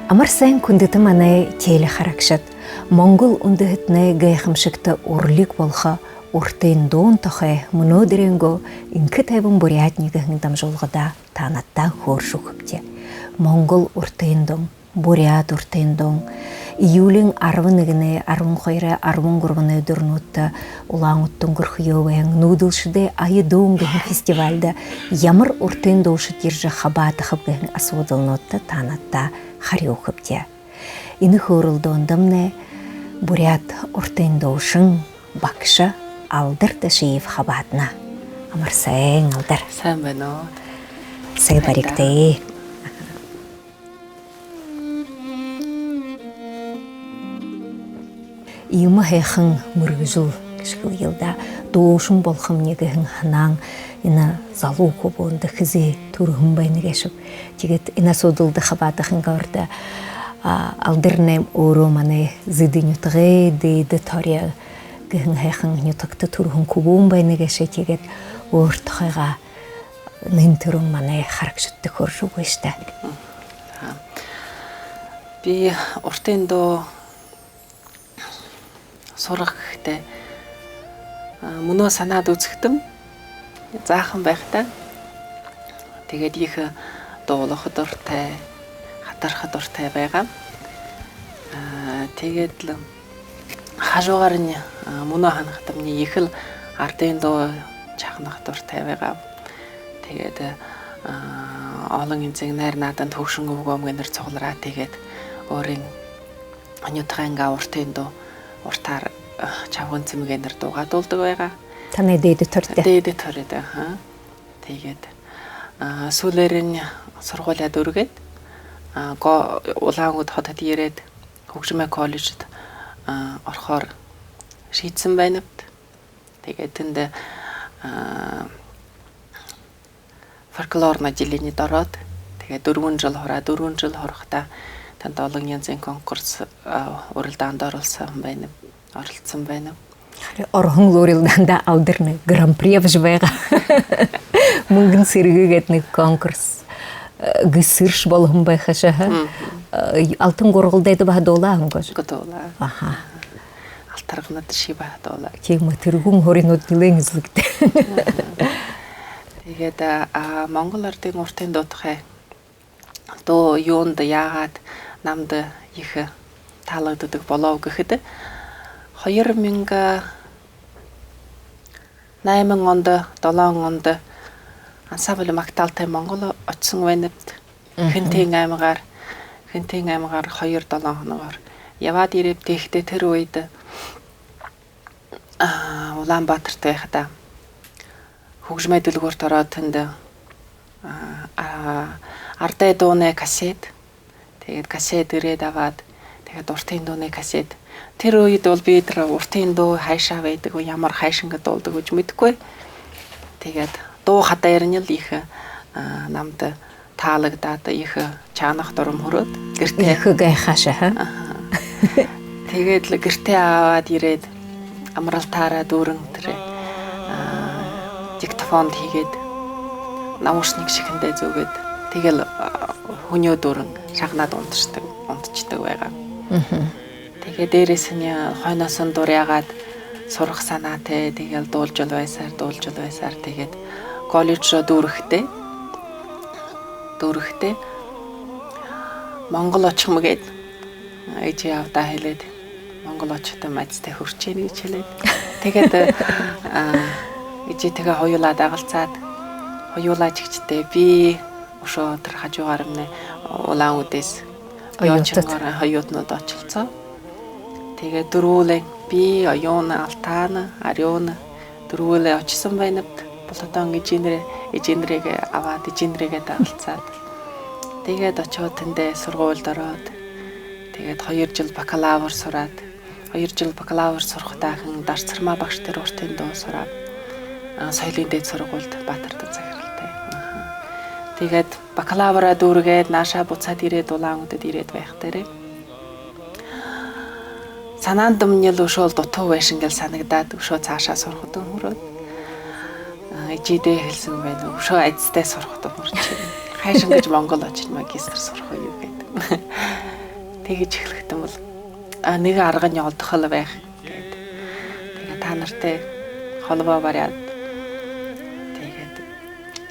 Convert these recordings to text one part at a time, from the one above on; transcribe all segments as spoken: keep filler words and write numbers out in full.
Амар сайн, хүндэтэ манай телехарагшад! Монгол үндэһэтэнэй гайхамшагта урлиг болохо уртын дуун тухай мүнөөдэрэйнгөө «Энхэ тайбан буряадни» гэһэн дамжуулгада таанадтаа хөөрэжэ үгэхэбди. Монгол уртын дуун, буряад уртын дуун июлиин арбан нэгэнэй, арбан хоёрой, арбан гурбанай үдэрнүүдтэ Улаан-Үдэдэнь үнгэрхэеэ байһан «Нүүдэлшэдэй ая дуун» гэһэн фестивальда ямар уртын дуушад ерэжэ хабаадахаб гэһэн асуудалнуудта таанадтаа харюу үгэхэбди. Энэ хөөрэлдөөндэмнай буряад уртын дуушан, багша Алдар Дашиев хабаадана. Амар сайн, Алдар. Сайн байна уу? Сайн баригты. Иимэ һайхан мэргэжэл гэжэ хэлэел даа. Дуушан болохомни гэһэн һанаан энэ залуу хүбүүндэ хэзээ түрэһэн байна гээшэб? Тиигээд энэ асуудалда хабаадахынгаа урда, а, Алдарнай өөрөө манай Зэдын нютагай Дээдэ Тори гэһэн һайхан нютагта түрэһэн хүбүүн байна гээшэ. Тиигээд өөр тухайгаа нэн түрүүн манай харагшадта хөөрэжэ үгыш даа. Мгм. За. Би уртын дуу сураха гэхэдээ, а, мүнөө һанаад үзэхэдэм, заахан байхадаа. Тиигээд ехэ дуулаха дуратай, хатарха дуратай байгаа. А, тиигээд лэ хажуугаарнь, а, мүнөө һанахадамни, ехэл ардын дуу шагнаха дуратай байгаа. Тиигээд, а, олон янзын найр нааданда, хүгжэм үбгөөн гээнээр суглараа. Тиигээд өөрын нютагайнгаа уртын дуу уртаар, а, чабган цэмэгэнээр дуугаа дуулдаг байгаа. Танай Дээдэ Торида? Дээдэ Торида, аха. Тиигээд, а, сүүлээрнь сургуулияа дүүргээд, а, го-, Улаан-Үдэ хотодо ерээд, хүгжэмэй колледждэ, а, орохоор шиидсэн байнаб. Тиигээд тэндэ, а, фольклорно отделениедэ ороод, тиигээд дүрбэн жэл һураа, дүрбэн жэл һурахдаа тэндэ олон янзын конкурс, а, урилдаанда оролсоһон байнаб, оролсоһон байнаб. Харин ороһон урилдаанда Алдарнай гран-при абажа байгаа. «Мүнгэн сэргэ» гээд нэгэ конкурс, э, гэсэршье болоһон байха шаха. Мгм. Э, «Алтан гургалдайда» баһа дуулаа һэн гү? Үгы, дуулаа. Аха. «Алтарганада» шье баһа дуулаа. Тиимэ, тэрэ гүн һууринууд нилээн эзэлэгдээ. Мгм. Тиигээд, а, монгол арадай уртын дуу тухай дуу юундэ, яагаад намда ехэ таалагдадаг болооб гэхэдэ, хоёр мянга найман ондо, долоон ондо ансамбль «Магтаалтай Монгол» ошоһон байнаб. Мгм. Хэнтэй аймагаар, Хэнтэй аймагаар хоёр долоон хоногоор ябаад ерээбди. Тиихэдээ тэрэ үедэ, а, Улаан-Баатарта байхадаа хүгжэмэй дэлгүүртэ ороод, тэндэ, а, а, арадай дуунай кассет, тиигээд кассет ерээд абаад, тиигээд уртын дуунай кассет. Тэрэ үедэ бол би тэрэ уртын дуу хайшаа байдаг, ямар хайшан гээд дуулдаг гэжэ мэдэхэгүй. Тиигээд дуу хадаа ерэнэл ехэ, а, намда таалагдаад, ехэ шагнаха дурам хүрөөд, гэртээ. Ехэ гайхааш, аха. Аха. Тиигээд лэ гэртээ абаад ерээд, амаралтаараа дүүрэн тэрэ, а, диктофон тиигээд, наушник шэхэндээ зүүгээд, тиигээл, а, һүниеэ дүүрэн шагнаад унташадаг, унташадаг байгаа. Мгм. Тиигээд дээрэһээнь хойноһоонь дуряагаад, сураха һанаатай, тиигээл дуулажал байһаар, дуулажал байһаар, тиигээд колледжоо дүүрэхэдээ, дүүрэхэдээ Монгол ошохом гээд, эжы аабадаа хэлээд, Монгол ошоходоо мадистай хүрэжэ байна гэжэ хэлээд. Тиигээд, а, эжытэеэ хоюулаа дагалсаад, хоюулаа шэгшэдээ би үшөө тэрэ хажуугаарнь Улаан-Үдэһөө оюутад, ёошонгоор оюутанууд ошолсоо. Тиигээд дүрбүүлэн би, Оюуна, Алтана, Арюуна, Дүрбэлээ ошоһон байнабди. Бултадаа эжынэрээ, эжынэрээ абаад, эжынэрээ дагуулсаад. Тиигээд ошоод тэндээ һургуулида ороод. Тиигээд хоёр жэл бакалавр һураад. Хоёр жэл бакалавр һурахадаа хэн Дарсарма багша тэрэ уртын дуу һураа. А, соёлой дээдэ һургуулида Баатарда захиралтай. Аха. Тиигээд бакалавраа дүүргээд, наашаа буцаад ерээд, Улаан-Үдэдэ ерээд байхадаа, һанаандамни лэ үшөөл дутуу байһан гэл һанагдаад, үшөө саашаа һурахадам хүрөөд. А, эжыдээ хэлэһэн байнаб: үшөө адистай һурахадам хүрөөд, хайшан гэжэ Монгол ошожо магистр һурахаб гээд. Тиигэжэ хэлэхэдэм бол, а, нэгэ аргань олдохол байха гээд. Тиигээд таанартай холбоо бариад, тиигээд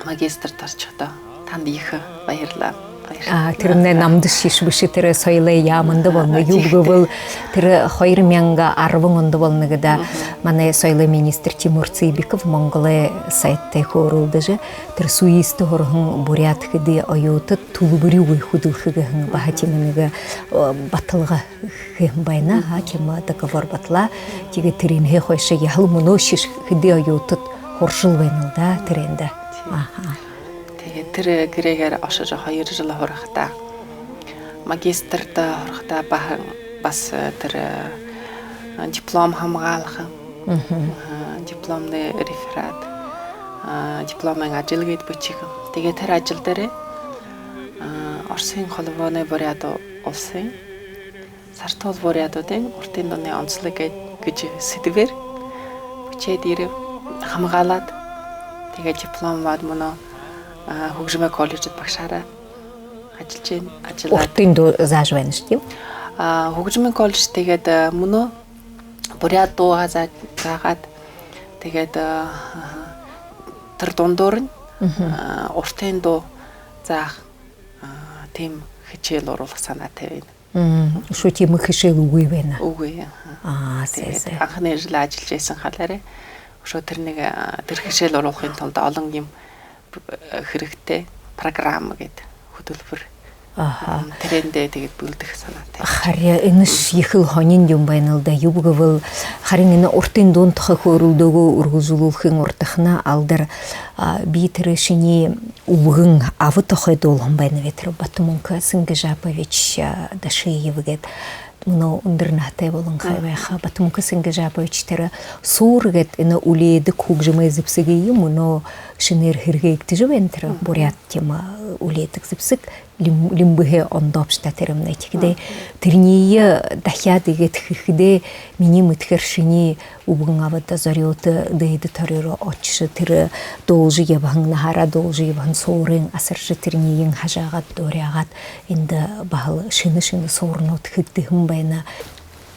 магистрта оршоходоо танда ехэ баярлаа. Баярлаа. А, тэрэмнай намда шиш бэшэ, тэрэ соёлой яаманда болоно. Юуб гэбэл, тэрэ хоёр мянга арбан ондо болоно гээд, манай соёлой министр Тимур Цыбиков Монголой сайттай хөөрэлдэжэ, тэрэ Суисте һураһан буряад хэды оюутад түлбэригүй хүдэлхэ гэһэн баһа тиимэ нэгэ, э, баталга хэһэн байна, аха, тиимэ договор баталаа. Тиигээд тэрэнһээ хойшо яһала мүнөө шиш хэды оюутад һуражал байна лэ даа тэрээндэ. Аха. Тиигээд тэрэ гэрээгээр ошожо хоёр жэл һурахадаа, магистрта һурахадаа баһа, баһа тэрэ, э, диплом хамгаалха. Аха, дипломной реферат, а, дипломой ажал гээд бэшэхэ. Тиигээд тэрэ ажал дээрээ, а, Оросой холбооной Буряад Уласай Сартуул буряадуудай уртын дууны онсолиг гээд, гэжэ сэдэбээр бэшээд ерээ, хамгаалаад. Тиигээд диплом абаад, мүнөө, а, хүгжэмэй колледждэ багшаараа ажаллажа байна, ажаллаад. Уртын дуу заажа байнаш, тиимэ? А, хүгжэмэй колледждэ тиигээд, а, мүнөө буряад дуугаа заа-, заагаад, тиигээд, а, тэрэ дундуурнь, а, уртын дуу заах, а, тиимэ хэшээл оруулха һанаатай байнаб. Мм, үшөө тиимэ хэшээл үгы байна. Үгы, аха. Аа, тиигээд анханай жэлээ ажаллажа байһан халаараа, үшөө тэрэ нэгэ, а, тэрэ хэшээл оруулхын тулада олон юумэ, э, хэрэгтэй, программа гээд, хүтэлбэри. Аха. Мм, тэрээндээ тиигээд бэлдэхэ һанаатай. Харин энэш ехэл һонин юумэн байна лэ даа. Юуб гэбэл, харин энэ уртын дуун тухай хөөрэлдөөгөө үргэлжэлүүлхын урдахина, алдар, а, би тэрэ шинии үбгэн аба тухай дуулаһан байнаб, тэрэ Батамүнхэ Сэнгыжапович, а, Дашиев гээд. Мүнөө үндэр наһатай болонхой байха. Батамүнхэ Сэнгыжапович тэрэ СУР гээд энэ үлеэдэг хүгжэмэй зэбсэгые мүнөө шэнээр һэргээгдэжэ байна, тэрэ буряад тиимэ үлеэдэг зэбсэг. Лим-, Лимбэһээ ондообшо тэрэмнай. Тиихэдээ тэрэниие дахяад иигээд хэхэдээ, минии мэдэхээр, шинии үбгэн абада зорюута дээдэ торёороо ошожо, тэрэ дуулажа ябаһан, наһаараа дуулажа ябаһан СУР-ые асаржа, тэрэниие һажаагаад, дууриагаад, эндэ баһал шэнэ-шэнэ СУР-нууд хэбтэһэн байна.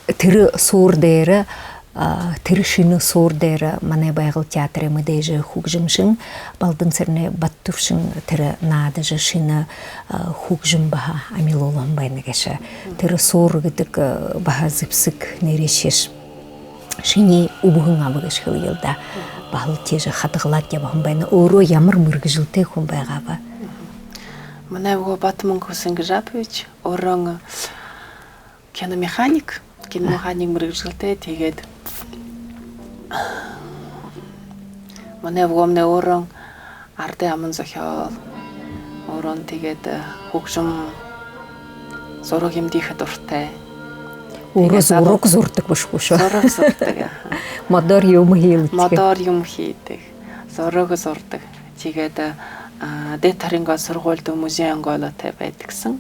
Тэрэ СУР дээрэ, а, тэрэ шэнэ СУР дээрэ манай Байгал театрай мэдээжэ хүгжэмшэн Балдан Сэрэнэй Баттүвшин тэрэ наадажа, шэнэ, а, хүгжэм баһа амилуулһан байна гээшэ. Тэрэ СУР гэдэг, а, баһа зэбсэг нэрээшье шинии үбгэн аба гээшэ хэлэел даа. Баһал тиижэ хадагалаад ябаһан байна. Өөрөө ямар мэргэжэлтэй хүн байгааб? Манай үбгөө Батамүнхэ Сэнгыжапович өөрөө киномеханик, киномеханик мэргэжэлтэй. Тиигээд манай үбгөөмнай өөрөө арадай аман зохёол, өөрөө тиигээд, э, хүгжэм, зураг юумэдэ ехэ дуратай. Өөрөө зураг зурадаг бэшэ гүш? Зураг зурадаг, аха. Модоор юумэ хэдэг. Модоор юумэ хэдэг. Зураг зурадаг. Тиигээд, а, дээдэ торингаа һургуулида музей-онголотой байдаг һэн.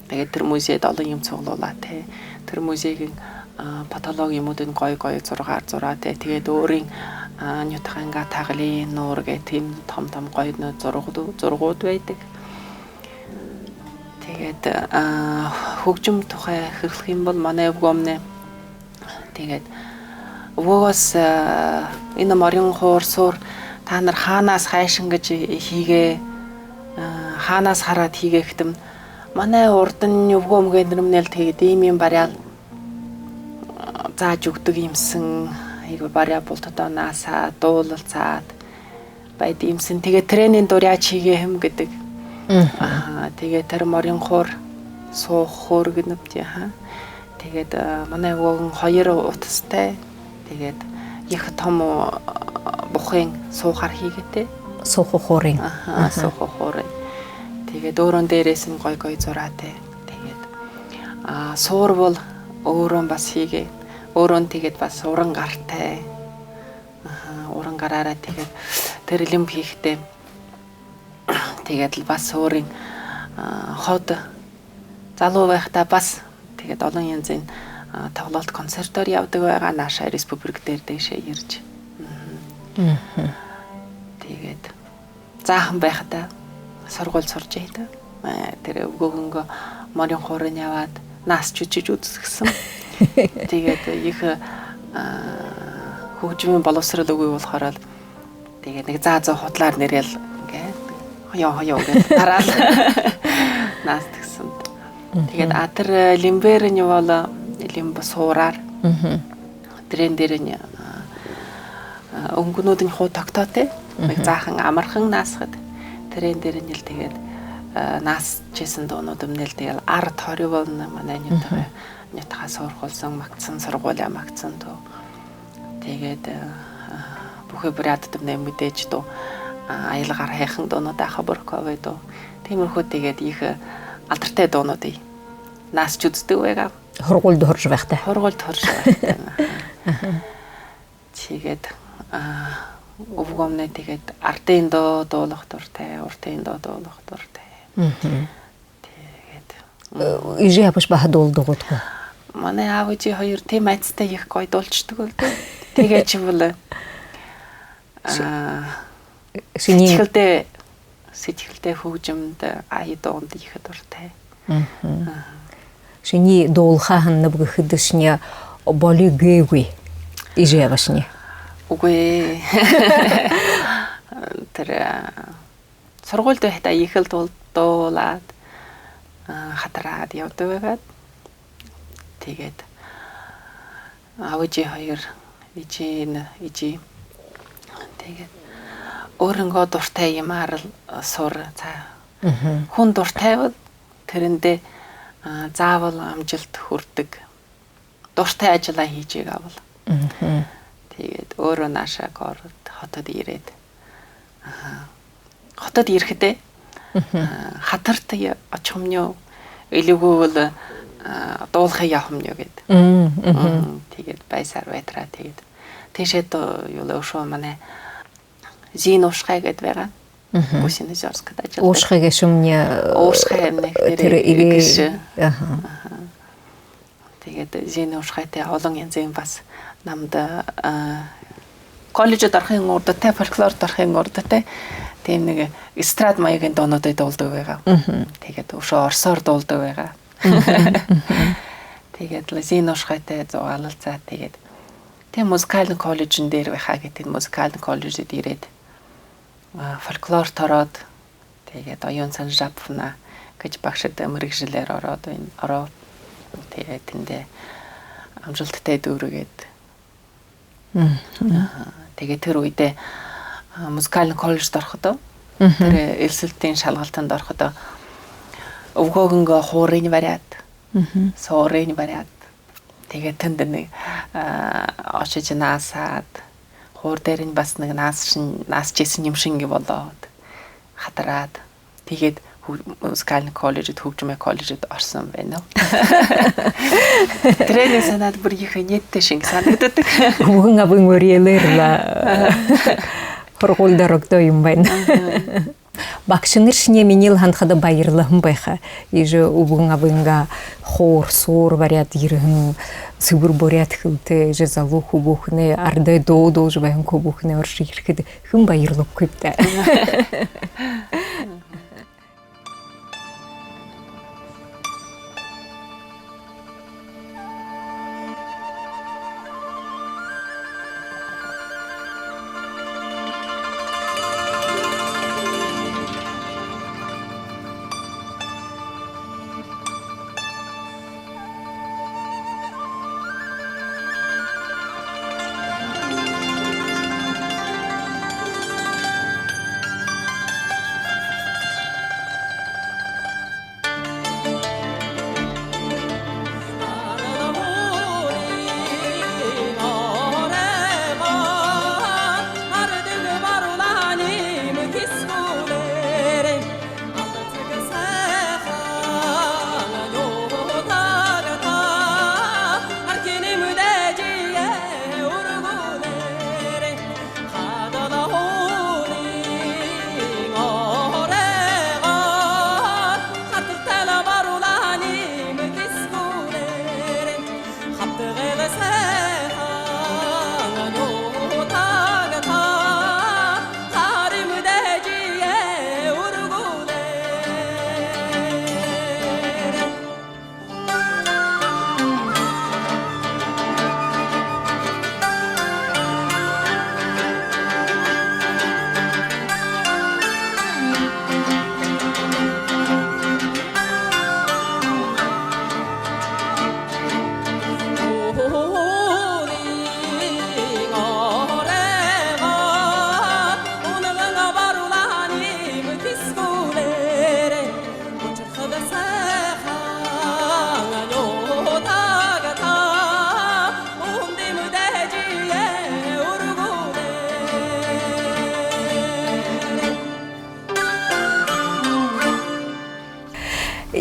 Тиигээд тэрэ музейдэ олон юумэ суглуулаатай. Тэрэ музейгэй, а, потолок юумэдынь гоё-гоё зурагаар зураатай. Тиигээд өөрын, а, нютагайнгаа Таглиин нуур гээд тиимэ том-том гоёнууд зурагууд, зурагууд байдаг. Тиигээд, а, хүгжэм тухай хэлэхэ юм бол, манай үбгөөмнай, тиигээд үбгөөгөөһөө, а, энэ морин хуур, һуур таанар хаанаһаа хайшан гэжэ хэгээ, а, хаанаһаа хараад хэгээ гэхэдэм, манай урдань үбгөө үмгэнэрмнай лэ тиигээд иимэ юумэ баряал, а, заажа үгэдэг юм һэн, иигээд баряа бултадаа наһаа дуулалсаад байдаг юм һэн. Тиигээд тэрэнэй дуряа хэгээ һэм гэдэг. Аха, тиигээд тэрэ морин хуур, һуур хуур гэнэбди, аха. Тиигээд, а, манай үбгөөгэй хоёр утастай. Тиигээд ехэ том, а, бухын суухаар хээтэй. Сууха хуурынь. Аха, сууха хуурынь. Тиигээд өөрөөн дээрэһээнь гой гой зураатай. Тиигээд, а, суур бол өөрөөн баһа хээгээ. Өөрөөн тиигээд баһа уран гартай. Аха, уран гараараа тиигээд тэрэ лимб хээхэдээ. Тиигээд лэ баһа өөрын, а, ходо залуу байхадаа баһа тиигээд олон янзын, а, тоглолто, концертээр ябадаг байгаа, наашаа республика дээрэ дээшээ ерэжэ. Тиигээд заахан байхадаа һургуули һуража байхадаа, а, тэрэ үбгөөгөө морин хуурынь абаад, наасажа үзэжэ үзэһэн. Тиигээд ехэ, а, хүгжэмэй болбосорол үгы болохоороо лэ, тиигээд нэгэ заа зуу худалаар нэрэл, иигээд хоёо хоёо гээд тараал наасадаг һэн. Тиигээд, а, тэрэ лимбээрнь болоо, лимбэ суураар. Тэрээн дээрэнь, а, а, үнгэнүүдынь хуу тогтоотой. Нэгэ заахан амархан наасахада. Тэрээн дээрэнь лэ тиигээд, а, наасажа байһан дуунуудымнай лэ тиигээл арад хори болоно, манай нютагай, нютагһаа һургуулиһаа магтаһан, һургуулияа магтаһан дуу. Тиигээд, а, бүхы буряадуудамнай мэдээжэ дуу, а, аялгаар һайхан дуунууд, Хабарковой дуу. Тиимэрхүү тиигээд ехэ алдартай дуунуудые наасажа үзэдэг байгаа. Һургуулида һуража байхадаа. Һургуулида һуража байхадаа. Тиигээд, а, үбгөөнэй тиигээд арадай дуу дуулаха дуратай, урдын дуу дуулаха дуратай. Тиигээд, э, эжы абашни баһа дуулдаг гүт? Манай аба эжы хоёр тиимэ айстай ехэ гоё дуулшадаг болоо. Тиигээшье болоо, а, ши-, шинии сэдьхэлдээ, сэдьхэлдээ хүгжэмдэ, ая дуунда ехэ дуратай. Шинии дуулаха һананаб гэхэдэ, шинии боли гээгүй эжы абашни? Үгы. Тэрэ, а, һургуулида байхадаа ехэл дуул-, дуулаад, а, хатараад ябадаг байгаад. Тиигээд аба эжы хоёр, эжынь, эжы. Тиигээд өөрынгөө дуратай юумээр лэ, а, һура, за. Хүн дуратай бол тэрэндээ, а, заабол амжалта хүрдэг. Дуратай ажалаа хэжэ байгаал. Тиигээд өөрөө наашаа город, хотодо ерээд. Аха. Хотодо ерэхэдээ, а, хатарта ошохомни юу, али гү бол, а, дуулахаяа ябахамни юу гээд. Тиигээд байсаар байтараа тиигээд. Тиишээ доо юу лэ үшөө манай Зина Уушхай гээд байгаа. Гусиноозёрскада ажалладаг. Уушхай гээшэмни, э, Уушхай эмнэ тэрэ, тэрэ игээ-, игээшэ. Аха. Тиигээд Зина Уушхайтай олон янзын баһа намда, а, колледждэ орохын урда тээ, фольклордо орохын урда тээ, тиимэ нэгэ эстрад маягийн дуунуудые дуулдаг байгаа. Тиигээд үшөө оросоор дуулдаг байгаа. Тиигээд лэ Зина Уушхайтай зугаалалсаад, тиигээд тээ музыкальна колледжын дээрэ байха гээд, музыкальна колледждэ ерээд, а, фольклорто ороод, тиигээд Оюун Санжаповна гэжэ багшада мэргэжэлээр ороод байна, ороо. Тиигээд тэндээ амжалтатай дүүргээд. Аха. Тиигээд тэрэ үедөө, а, музыкальна колледждэ ороходоо, тэрэ элсэлтын шалгалтанда ороходоо, үбгөөгөө хуурынь бариад, һуурынь бариад, тиигээд тэндэ нэгэ, а, ошожо наасаад, хуур дээрэнь баһа нэгэ наасажа, наасажа байһан юм шэнги болоод, хатараад. Тиигээд хү-, музыкальна колледждэ, хүгжэмэй колледждэ ороһон байна. Тэрэнээ һанаад бүри ехэ энеэдэтэй шэнги һанагдадаг. Үбгэн абын үреэлээр лэ һургуулида орогдоо юм байна. Багшанаршни минии лэ һанахада баярлаһан байха. Иигэжэ үбгэн абынгаа хуур, һуур бариад ерэһэн, сэбэр буряад хэлэтэй, иигэжэ залуу хүбүүхэнэй, арадай дуу дуулажа байһан хүбүүхэнэй орожо ерэхэдэ, хэн баярлахагүйб даа.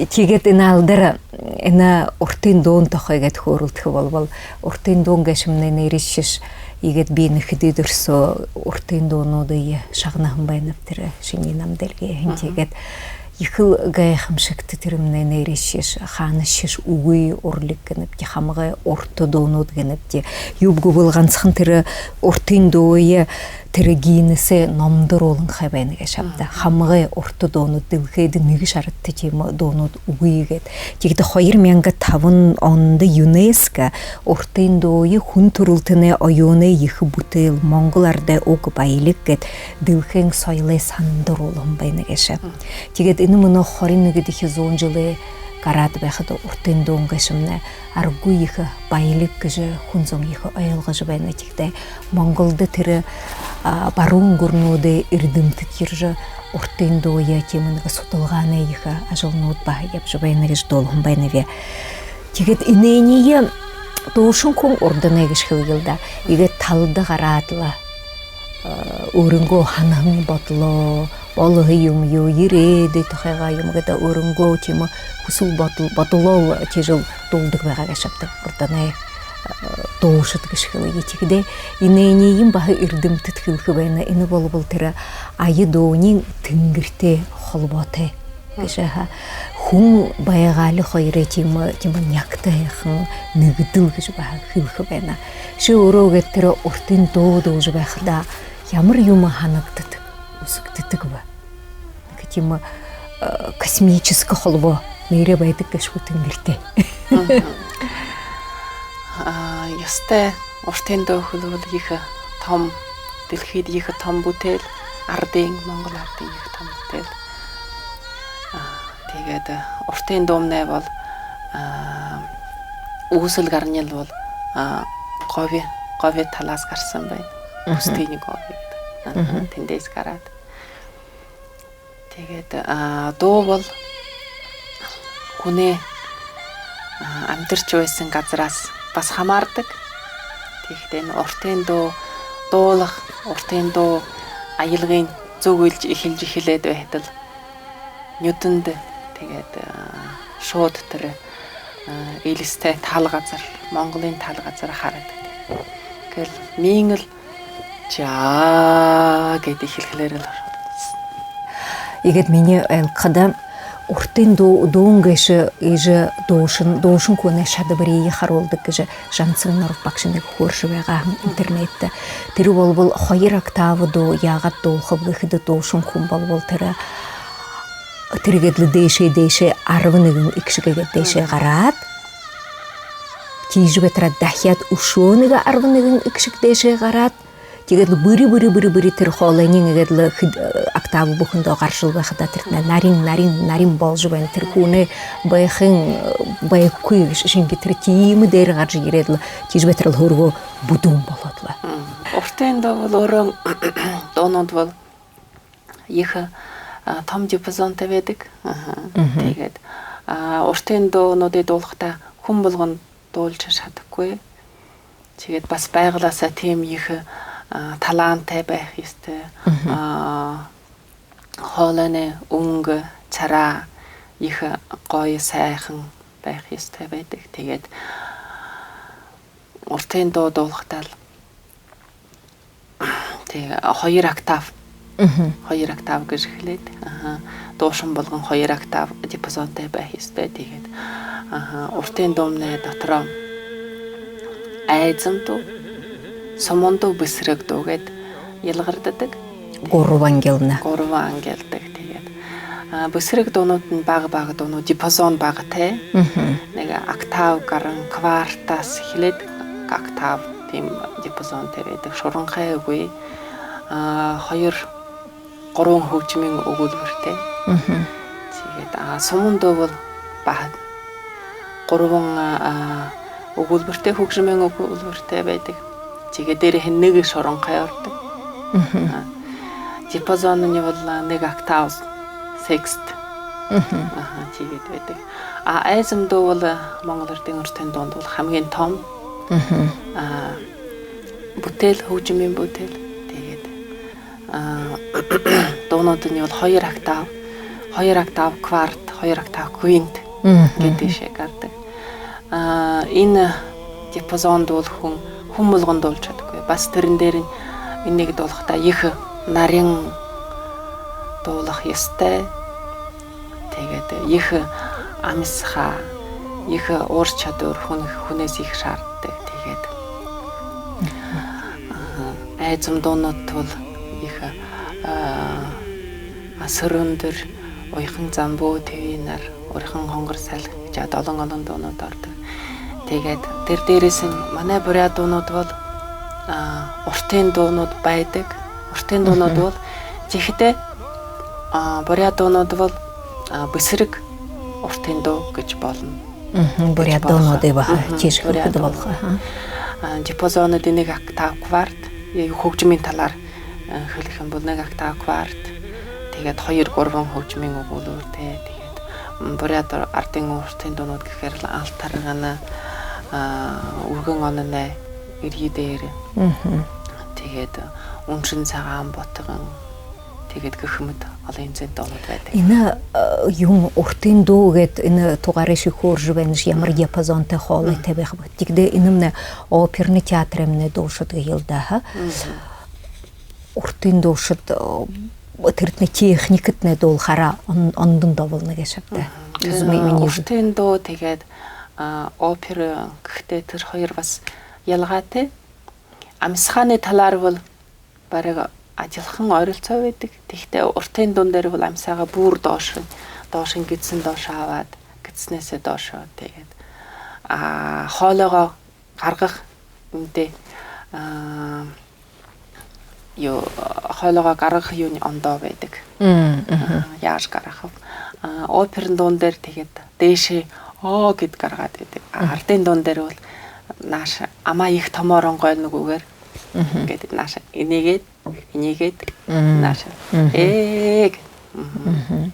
Тиигээд энэ алдар, энэ уртын дуун тухай гээд хөөрэлдэхэ болбол, уртын дуун гээшэмнай нээрээшье, иигээд би нэгэ хэды үдэр соо уртын дуунуудые шагнаһан байнаб, тэрэ шинии намда эльгээһэн. Мгм. Тиигээд ехэл гайхамшагта, тэрэмнай нээрээшье, хаанашье үгы урлиг гэнэбди, хамагай урта дуунууд гэнэбди. Юуб гэбэл, гансахан тэрэ уртын дууе тэрэ Гиннесэй номдо оруулһан хай байна гээшэ ааб даа. Мгм. Хамагай урта дуунууд, дэлхэйдэ нэгэшье арадта тиимэ дуунууд үгы гээд. Тиихэдэ хоёр мянга табан ондо ЮНЕСКО уртын дууе хүн түрэлтэнэй оюунай ехэ бүтээл, монгол арадай уг баялиг гээд дэлхэйн соёлой санда оруулһан байна гээшэ. Мгм. Тиигээд энэ мүнөө хорин нэгэдэхи зуун жэлэй гараад байхада уртын дуун гээшэмнай аргагүй ехэ баялиг гэжэ хүн зон ехэ ойлгожо байна. Тиихэдээ Монголдо тэрэ, а, баруун гүрэнүүдэй эрдэмтэд ерэжэ, уртын дууе тиимэ нэгэ судалгаанай ехэ ажалнууд баһа ябажа байна гэжэ дуулаһан байнаб. Тиигээд энээниие дуушан хүн урданай гэжэ хэлэел даа. Иигээд талада гараад лэ, э, өөрынгөө һанаһан бодолоо, болоһон юумэеэ, ерээдүй тухайгаа юумэ гээд өөрынгөө тиимэ хүсэл бодол, бодолоол тиижэл дуулдаг байгаа гээшэ ааб даа урданай, э, дуушад гэжэ хэлэе. Тиихэдээ энээниие баһа эрдэмтэд хэлэхэ байна. Энэ болбол тэрэ ая дууниинь тэнгэртэй холбоотой гэжэ, аха. Хүн байгаали хоёрой тиимэ, тиимэ нягта һайхан нэгэдэл гэжэ баһа хэлэхэ байна. Ши өөрөө гээд тэрэ уртын дуу дуулажа байхадаа ямар юумэ һанагдадаг, үзэгдэдэг бэ? Нэгэ тиимэ, э, космическэ холбоо нээрээ байдаг гээшэ гү тэнгэртэй. Мгм. А, ёстой, уртын дуу гэбэл ехэ том, дэлхэйдэ ехэ том бүтээл, арадын, монгол арадын ехэ том бүтээл. А, тиигээд, э, уртын дуумнай бол, а, үүсэл гаранил бол, а, Гови, Гови талаһаа гараһан байна. Мгм. Пустыня Гови гэдэг. Аха, мгм, тэндээс гараад. Тиигээд, а, дуу бол хүнэй, а, амьдаржа байһан газарһаа баһа хамаардаг. Тиихэдээ энэ уртын дуу дуулаха, уртын дуу аялгын зүг үйлэ эхилжэ эхилээд байхадал нюдэндэ, тиигээд, а, шууд тэрэ, а, Элистэй тала газар, Монголой тала газар харагдадаг. Тиигээл миин лэ жаа гээд эхилхэлээрэл ороод. Иигээд минии ойлгоходо, уртын дуу, дуун гээшэ иигэжэ дуушан, дуушан хүнэй шадабариие харуулдаг гэжэ Жамцан Норов багша нэгэ хөөрэжэ байгаа һэн интернеттэ. Тэрэ болбол хоёр октава дуу яагаад дуулахаб гэхэдэ, дуушан хүн болбол тэрэ, тэрэ гээд лэ дээшээ, дээшээ арбан нэгэн эгшэг гээд дээшээ гараад, тиижэ байтараа дахяад үшөө нэгэ арбан нэгэн эгшэг дээшээ гараад, тиигээд лэ бүри, бүри, бүри, бүри тэрэ хоолойнь иигээд лэ хэд-, э, октава бүхэндөө гаражал байхадаа, тэрэтнай нарин, нарин, нарин болжо байна. Тэрэ хүнэй байхын, э, байхагүй шэнги тэрэ тиимэ дээрэ гаража ерээд лэ, тиижэ байтараа лэ һөөргөө бүдүүн болоод лэ. Мгм. Уртын дуу бол өөрөө, дуунууд бол ехэ, а, том диапазонтой байдаг. Аха. Мгм. Тиигээд, а, уртын дуунуудые дуулахадаа хүн болгон дуулажа шадахагүй. Тиигээд баһа байгалаһаа тиимэ ехэ, а, талаантай байха ёһотой. Мгм. А, хоолойнь үнгэ, чараа ехэ гоё һайхан байха ёһотой байдаг. Тиигээд уртын дуу дуулахадаа лэ, тиигээ, хоёр октав. Мгм. Хоёр октав гэжэ хэлээд. Аха. Дуушан болгон хоёр октав диапазонтой байха ёһотой. Тиигээд, аха, уртын дуумнай дотороо айзан дуу, суман дуу, бэсэрэг дуу гээд илгардадаг. Гурбан ангилна. Гурбан ангилдаг. Тиигээд, а, бэсэрэг дуунууд нь бага, бага дуунууд, диапазон багатай. Мгм. Нэгэ октав гаран, квартаас эхилээд октав, тиимэ диапазонтой байдаг. Шуранхайгүй, а, хоёр, гурбан хүгжэмэй үгүүлбэритэй. Мгм. Тиигээд, а, суман дуу бол баһа гурбан, а, үгүүлбэритэй, хүгжэмэй үгүүлбэритэй байдаг. Тиигээд дээрэһээнь нэгэ шуранхай ородог. Мгм. А, диапазонынь бол, а, нэгэ октав, секст. Мгм. Аха, тиигээд байдаг. А айзан дуу бол, а, монгол арадай уртын дуунууд бол хамгийн том. Мгм. А, бүтээл, хүгжэмэй бүтээл. Тиигээд, а, дуунуудынь бол хоёр октав, хоёр октав, кварт, хоёр октав квинт гэдэг шэгээ гарадаг. А, энэ диапазон дуулаха хүн, хүн болгон дуулажа шадахагүй. Баһа тэрэн дээрэнь энийг дуулахдаа ехэ нарин дуулаха ёһотой. Тиигээд ехэ амисхаа, ехэ ур шадабари хүн, хүнһөө ехэ шаарддаг. Тиигээд, аха, айзум дуунууд бол ехэ, а, Асар үндэр, Уяхан замбуу, Тэвэ нар, Уряхан хонгор сал гэжэ олон-олон дуунууд ородог. Тиигээд тэрэ дээрэһээнь манай буряад дуунууд бол, а, уртын дуунууд байдаг. Уртын дуунууд бол, тиихэдээ, а, буряад дуунууд бол, а, бэсэрэг уртын дуу гэжэ болоно. Буряад дуунуудые баһа тиижэ хэлэхэдэ болохо. А, диапазонууд нэгэ октав кварт, хөгжмын талаар, а, хэлэхэ юм бол нэгэ октав кварт. Тиигээд хоёр-гурбан хөгжмын үгүүлүүртэй. Тиигээд, м, буряад ар-, арадай уртын дуунууд гэхээр лэ «Алтаргана», а, «Үргэн ононой эрье дээрэ». Тиигээд «Үншэн сагаан ботогон». Тиигээд гэхэ мэтэ олон янзын дуунууд байдаг. Энэ, э, юун, уртын дуу гээд энэ тугаар ши хөөрэжэ байнаш, ямар диапазонтой, хоолойтой байха бэ? Тиигэхэдэ энэмнай оперный театраймнай дуушад гэел даа, ха? Уртын дуушад, э, тэрэтнай техникэтнай дуулахаараа он-, ондоо болоно гээшэ ааб даа. Зүб минии. Уртын дуу, тиигээд, а, опера гэхэдээ тэрэ хоёр баһа ялгаатай. Амисхаанай талаар бол бараг адилхан ойролцоо байдаг. Тиихэдээ уртын дуун дээрэ бол амисаагаа бүри доошонь, доошонь гэдэһэн доошоо абаад, гэдэһэнһээ доошоо, тиигээд, а, хоолойгоо гаргаха, энэдэ, а, юу, хоолойгоо гаргаха юунь ондоо байдаг. А, яажа гаргахаб? А, оперын дуун дээрэ тиигээд дээшээ «о» гээд гаргаад байдаг. А, арадай дуун дээрэ бол нааша амаа ехэ томоор онгойлногүйгөөр. Ингээд нааша энеэгээд, энеэгээд, нааша «ээ» гээд.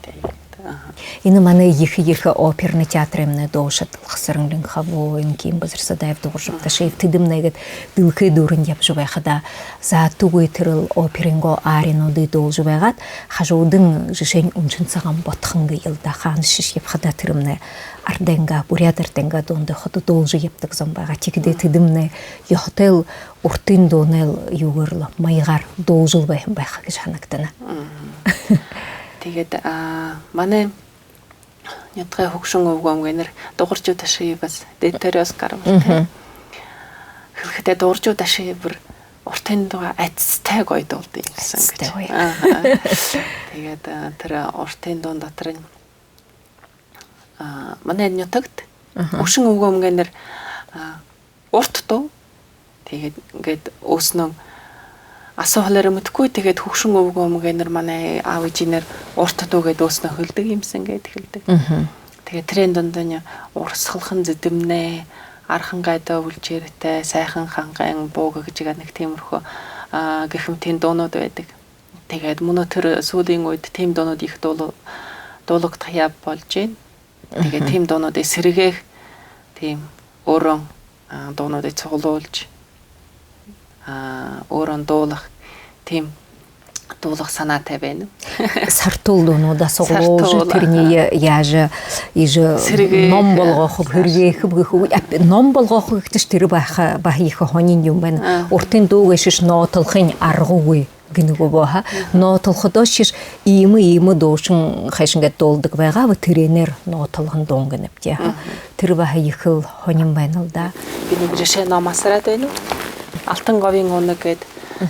Тиигээд, аха. Энэ манай ехэ-ехэ оперный театраймнай дуушад Лхасаран Линховой, Энхимбазар Садаев, Дугаржаб Дашиев, тэдэмнай гээд дэлхэй дүүрэн ябажа байхадаа, заатагүй тэрэл оперынгоо аринуудые дуулажа байгаад, хажуудань жэшээнь «Үншэн сагаан ботогон» гэел даа, хаанашье ябахадаа тэрэмнай арадайнгаа, буряад арадайнгаа дуунуудые ходо дуулажа ябадаг зон байгаа. Тиихэдээ тэдэмнай ёһотойл уртын дуунай юугээр лэ, маягаар дуулажал байһан байха гэжэ һанагдана. Тиигээд, а, манай нютагай хүгшэн үбгэн эмгээнэр Дугаржаб Дашиев баһа дээдэ түрэ Оскар болотой. Хэлэхэдээ Дугаржаб Дашиев бүри уртын дуугаа айдастай гоё дуулдаг юм һэн гэжэ. Айдастай гоё. Аха. Тиигээд, а, тэрэ уртын дуун доторынь, а, манай нютагта хүгшэн үбгэн эмгээнэр, а, урт дуу. Тиигээд ингээд өөһэнөө асуухалаараа мэдэхэгүй, тиигээд хүгшэн үбгэн эмгээнэр, манай аба эжынэр урт дуу гээд өөһэнөө хэлэдэг юм һэн гээд хэлэдэг. Тиигээд тэрээн дундань «Урасхалхан зэдэмнай», «Архан гайдаа бүлжээртэй», «Сайхан хангайн бууга» гэжэ нэгэ тиимэрхүү, а, гэхэ мэтын дуунууд байдаг. Тиигээд мүнөө тэрэ һүүлын үедэ тиимэ дуунууд ехэ дуулаг-, дуулагдаха яба болжо байна. Тиигээд тиимэ дуунуудые сэргээхэ, тиимэ өөрын, а, дуунуудые суглуулжа, а, өөрын дуулаха, тиимэ дуулаха һанаатай байнаб. Сартуул дуунуудаа суглуулжа, сартуул, аха, тэрэниие яажа, иижэ сэргээхэ, ном болгохоб, саашань, һэргээхэб гэхэ. Ап-, ном болгохо гэхэдэшье тэрэ баһа, баһа ехэ һонин юм байна. Аха. Уртын дуу гээшэшье нотолхын аргагүй гэнэ гү, баһа. Нотолходоошье иимэ, иимэ дуушан хайшан гээд дуулдаг байгаа бэ, тэрээнээр нотолһон дуун гэнэбди, аха. Тэрэ баһа ехэл һонин байна л даа. Би нэгэ жэшээ ном асараад байнаб. «Алтан говийн үнэг» гээд,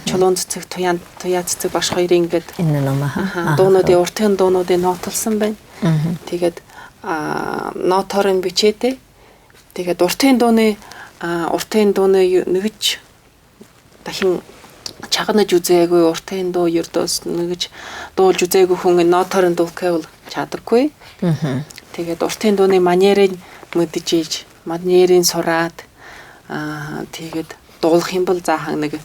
«Чулуун цэцэг», «Туяа-, Туяа цэцэг» баһа хоёрынь гээд. Энэ ном, аха. Аха. Дуунуудые, уртын дуунуудые нотолһон байна. Тиигээд, а, нотоорынь бэшээтэй. Тиигээд уртын дууны, а, уртын дууны ю-, нэгэшье дахин шагнажа үзөөгүй, уртын дуу ердөөс нэгэшье дуулажа үзөөгүй хүн нотоорынь дуулаха гэбэл шададаггүй. Тиигээд уртын дууны манерынь мэдэжэ, манерынь һураад, а, тиигээд дуулаха юм бол заахан нэгэ,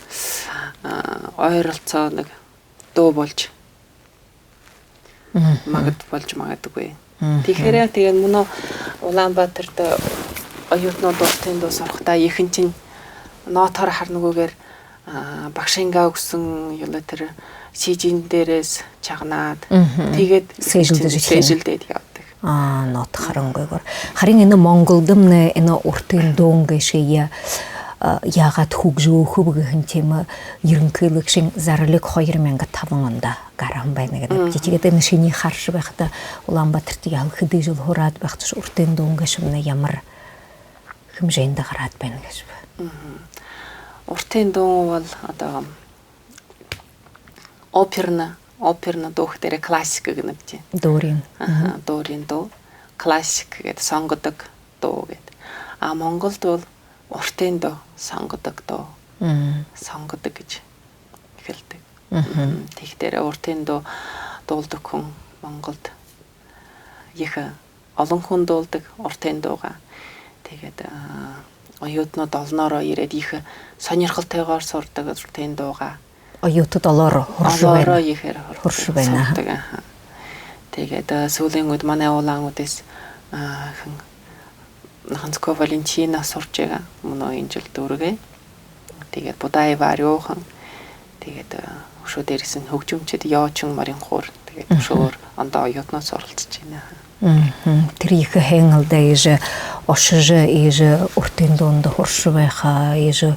а, ойролцоо нэгэ дуу болжо магад-, болжо магадгүй. Тиихээрээ тиигээд мүнөө Улаан-Баатарта оюутанууд уртын дуу һурахадаа, ехэнхинь нотоор харнагүйгөөр, а, багшынгаа үгэһэн юулаа, тэрэ сижин дээрээ шагнаад, тиигээд сээжэлдэжэ, сээжэлдээд ябадаг. А, нотын харангүйгөөр. Харин энэ Монголдомнай энэ уртын дуун гээшые, а, яагаад хүгжөөхэ бэ гэһэн тиимэ ерэнхыйлэгшын зарлиг хоёр мянга табан ондо гараһан байна гэнэбди. Мгм. Тиигээд энэ шинии хаража байхада, Улаан-Баатарта яһала хэды жэл һураад байхадаш, уртын дуун гээшэмнай ямар хэмжээндэ гараад байна гээшэб? Мгм. Уртын дуун бол одоо оперно, оперно дуу хэ дээрээ классика гэнэбди. Дуурин. Аха, мгм, дуурин дуу. Классик гээд сонгодог дуу гээд. А Монголдо бол уртын дуу, сонгодог дуу. Мгм. Сонгодог гэжэ хэлэдэг. Мгм. Мгм. Тиихэдээ уртын дуу дуулдаг хүн Монголдо ехэ олон хүн дуулдаг уртын дуугаа. Тиигээд, а, оюутанууд олоноороо ерээд ехэ сонирхолтойгоор һурадаг уртын дуугаа. Оюутад олоороо һуража байна. Олоороо ехээр һурадаг. Һуража байна, аха. Һурадаг, аха. Тиигээд, а, сүүлын үедэ манай Улаан-Үдэһөө, а, хэн, Наханскова Валентина һуража байгаа. Мүнөө энэ жэл дүүргээ. Тиигээд Будаева Арюухан. Тиигээд, э, үшөө дээрэһээнь хүгжэмшэд Ёочин, Маринхуур. Тиигээд, мгм, үшөөр ондоо оюутанууд һуралсажа байна. Мгм. Тэрэ ехэ һайн лэ даа, иигэжэ ошожо, иигэжэ уртын дуундаа һуража байха, иигэжэ,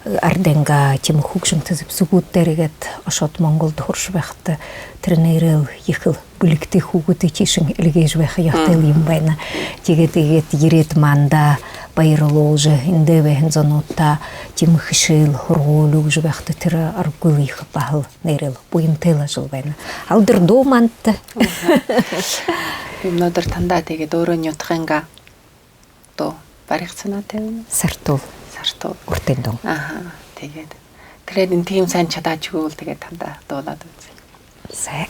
э, арадайнгаа тиимэ хүгжэмтэ зэбсэгүүд дээрэ гээд ошоод Монголдо һуража байхада, тэрэ нээрээ л ехэл бэлигтэй хүүгэдые тиишэнь эльгээжэ байха ёһотой юм байна. Тиигээд, тиигээд ерээд манда баярлуулжа, эндэ байһан зонуудта тиимэ хэшээл, һургуули үгэжэ байхада, тэрэ аргагүй ехэ баһал нээрээ л буянтай л ажал байна. Алдар дуу манда. Аха. Мүнөөдэр танда тиигээд өөрөө нютагайнгаа дуу бариха һанаатай байна. Сартуул. Сартуул. Уртын дуун. Аха, тиигээд. Тэрээд энэ тиимэ һайн шадаашье үгы бол, тиигээд танда дуулаад үзэе. Сайн.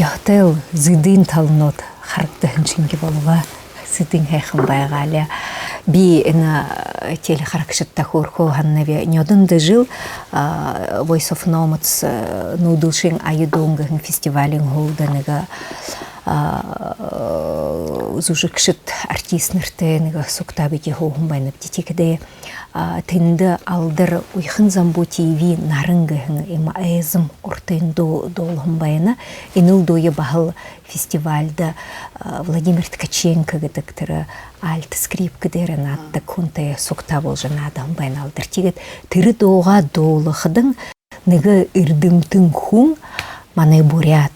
Ёһотой л зэдын таланууд харагдаһан шэнги болобо. Зэдын һайхан байгаали. Би энэ, э, телехарагшадта хөөрхөө һананаб, нёдондо жэл, а, Voice of Nomads, э, нүүдэлшын «Ая дуун» гэһэн фестивалиин һүүлдэ нэгэ, а, зүжэгшэд, артистнартай нэгэ сугтаа бидэ һууһан байнабди. Тиихэдээ, а, тэндэ Алдар Уйхан Замбуу ТВ «Наран» гэһэн иимэ айзам уртын дуу дуулаһан байна. Энэл дууе баһал фестивальда, а, Владимир Ткаченко гэдэг тэрэ альт скрипка дээрэ наададаг хүнтэй сугтаа боложо наадаһан байна Алдар. Тиигээд тэрэ дуугаа дуулахадань нэгэ эрдэмтэн хүн манай буряад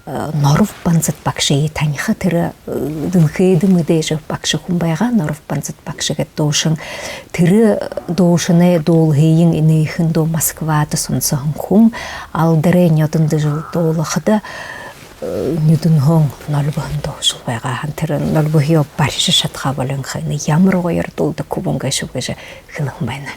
Э, Норов Банзат багшые таниха, тэрэ, э, дэлхэйдэ мэдээжэ багша хүн байгаа, Норов Банзат багша гээд дуушан. Тэрэ дуушанай дуулаһыень энэхэн дуу Москвада соносоһон хүн. Алдарай нюдэндэжэл дуулахада, э, нюдэнһөө нольбоһон дуушал байгаа һэн. Тэрэ нольбоһоёо барижа шадаха болиһон ха, энэ ямар гоёор дуулдаг хүбүүн гээшэб гэжэ хэлэһэн байна.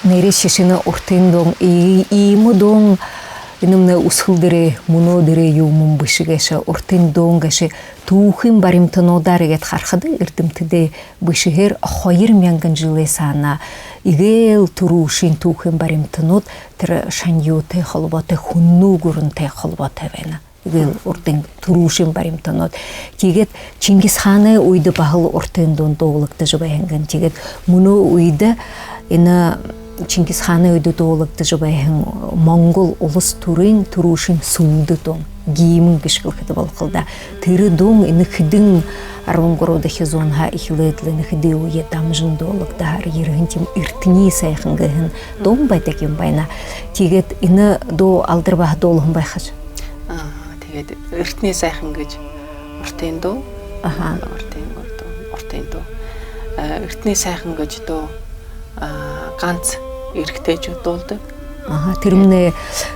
Нээрээшье шэнэ Уртын дуун, и-, иимэ дуун, энэмнай үсэгэлдэрэй, мүнөөдэрэй юумэн бэшэ гээшэ. Уртын дуун гээшэ түүхын баримтануудаар иигээд харахада, эрдэмтэдэй бэшэһээр хоёр мянган жэлэй саана эгээл түрүүшын түүхын баримтанууд тэрэ шаньюутай холбоотой, хүннүү гүрэнтэй холбоотой байна. Эгээл Уртын түрүүшын баримтанууд. Тиигээд Чингис хаанай үедэ баһал Уртын дуун дуулагдажа байһан гэн. Тиигээд мүнөө үедэ энэ Чингис хаанай үедэ дуулагдажа байһан монгол улас түрын түрүүшын сүлдэ дуун, гимн гэжэ хэлэхэдэ болохол даа. Тэрэ дуун энэ хэдэн, арбан гурбадахи зуунһаа эхилээд лэ энэ хэды үе дамжан дуулагдаһаар ерэһэн тиимэ «Эртэнэй сайхан» гэһэн дуун байдаг юм байна. Тиигээд энэ дуу алдар баһа дуулаһан байхаш. Аа, тиигээд «Эртэнэй сайхан» гэжэ Уртын дуу. Аха. Уртын дуу, Уртын дуу. Э, «Эртэнэй сайхан» гэжэ дуу, а, ганса эрэгтэйшүүд дуулдаг. Аха, тэрэмнай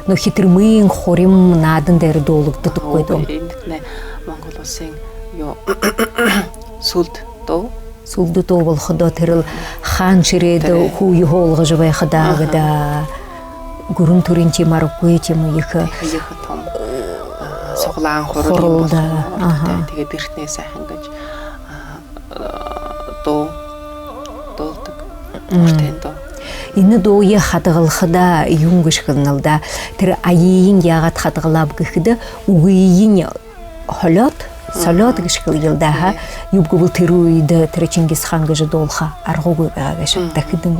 нүгөө хэтэрмын хурим наадан дээрэ дуулагдадаг гү дуу? Үгы, энэтнай Монгол улсын юу, сүлдэ дуу. Сүлдэ дуу болоходоо, тэрэл хаан шэрээдэ, тэрэ, хүүе һуулгажа байхадаа, аха, гэдэг. Гүрэн түрын тиимэ аргагүй, тиимэ ехэ, ехэ том, а, суглаан хурал юм, хурал даа, болоходоо, аха, тиигээд «Эртэнэй сайхан» гэжэ, а, дуу дуулдаг. Мм. Уртын дуу. Энэ дууе хадагалхада юун гэжэ хэлэнэл даа. Тэрэ аягыень яагаад хадагалааб гэхэдэ, үгыень холёод, солёод, мгм, гэжэ хэлэел даа, ха. Мгм. Юуб гэбэл тэрэ үедэ тэрэ Чингис хаан гэжэ дуулаха аргагүй байгаа гээшэ. Мгм. Та хэдэн,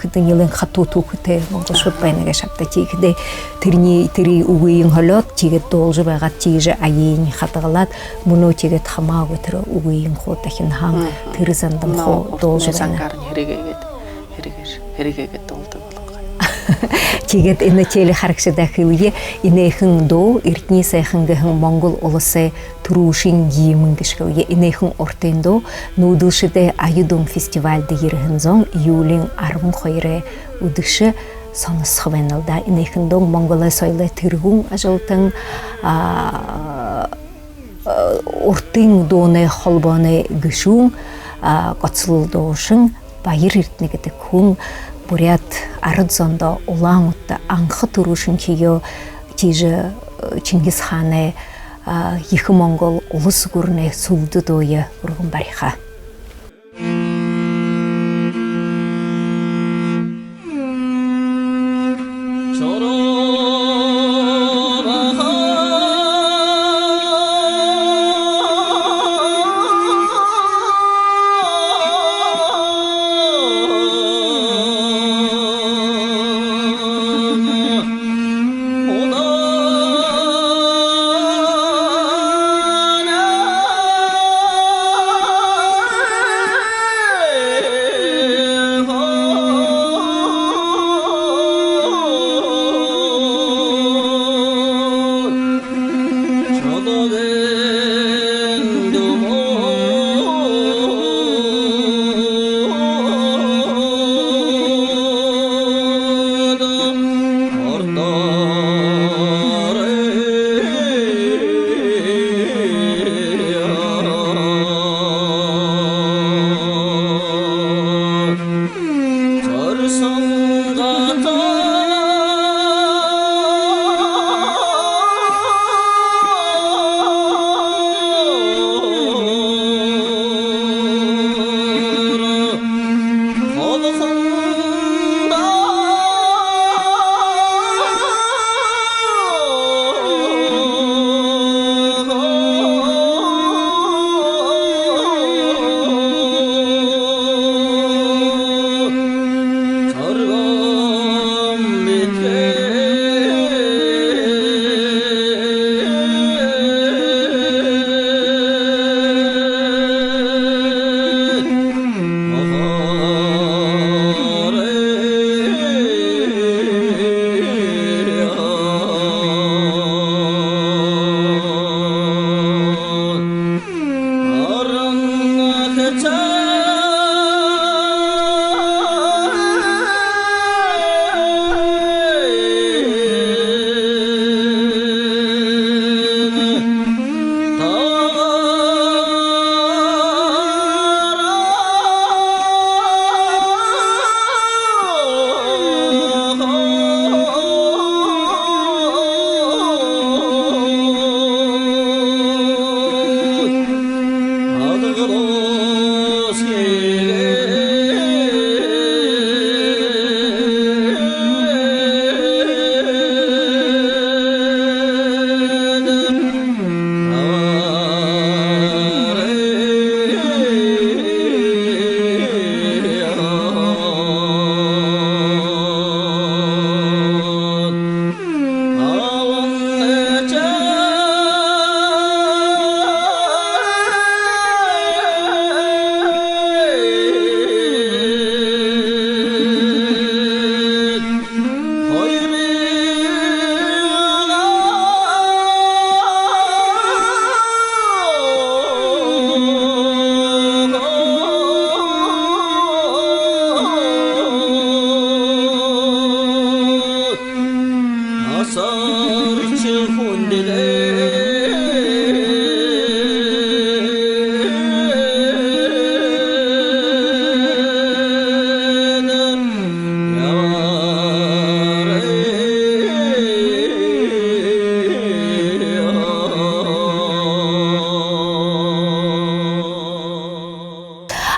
хэдэн нилээн хатуу түүхэтэй монголшууд, мгм, байна гээшэ ааб даа. Тиихэдээ тэрэнэй, тэрэ үгыень холёод, тиигээд дуулажа байгаад, тиижэ аягыень хадагалаад, мүнөө тиигээд хамаагүй тэрэ үгыень хуу дахин һаан, мгм, тэрэ зандам, но, хуу дуулажа байна. Уртын зангаарынь һэргээгээд, һэргээгээ-, һэргээгээд дуулдаг болонхой. Тиигээд энэ телехарагшадаа хэлэе, энэхэн дуу «Эртэнэй сайхан» гэһэн монгол уласай түрүүшын гимн гэжэ хэлэе. Энэхэн Уртын дуу нүүдэлшэдэй «Ая дуун» фестивальда ерэһэн зон июлиин арбан хоёрой үдэшэ соносхо байнал даа. Энэхэн дуун Монголой соёлой тэргүүн ажалтан, а, а, Уртын дуунай холбооной гэшүүн, а, гоцолол дуушан Баяр Эрдэнэ гэдэг хүн буряад арад зондо, Улаан-Үдэдэ анха түрүүшынхиеэ тиижэ, э, Чингис хаанай, а, Ехэ Монгол улас гүрэнэй сүлдэ дууе үргэн бариха.